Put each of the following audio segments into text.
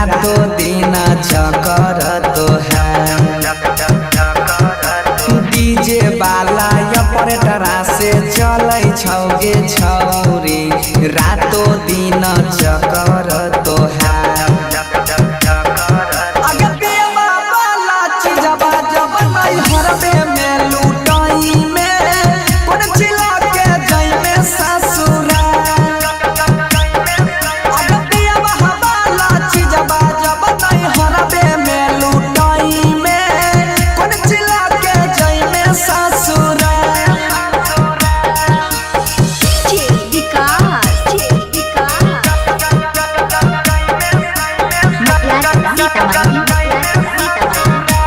रातो दिन चक्कर तोहार। डीजे वाला ऑपरेटरा से चलै छौगे छौरी, रातो दिन चक्कर तोहार। अगे पियबा वाला चीजबा जब नैहरबे में लूटई में, कोन चिला के जइमे ससुरा। अगे पियबा वाला चीजबा जब नैहरबे में लूटई में, कोन चिला के जइमे ससुरा। DJ Vikas, Vikas. Matiyapada, Sitamarhi, Sitamarhi.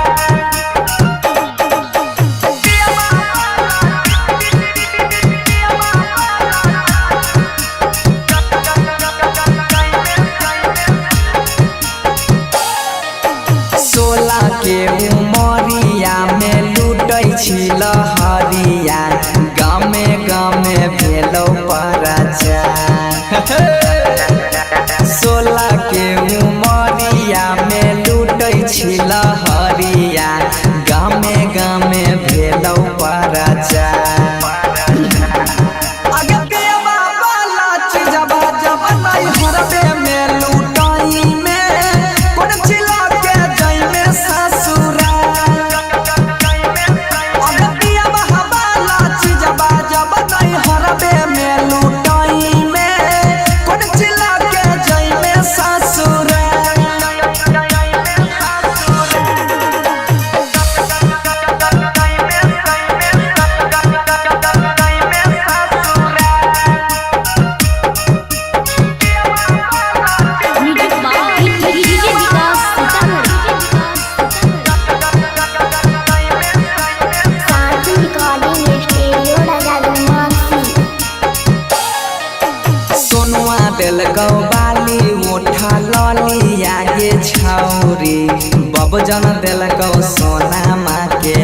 16 के उमरिया में लूटै छी लहरिया, गामे गामे भेलौ पराचार। 16 के उमरिया में लूटै छी लहरिया, गामे गामे भेलौ पराचार। अगे पियबा वाला चीजबा जब नैहरबे में लूटई में, कोन चिला के जइमे ससुरा। अगे पियबा वाला चीजबा जब नैहरबे में लूटई में, कोन चिला के जइमे ससुरा। Music by DJ Vikas, Sitamarhi. Shanti recording studio Rajagumansi. Sonua देलकौ बाली उठा ललिया गे छौरी, बबजन देलकौ सोनामा के।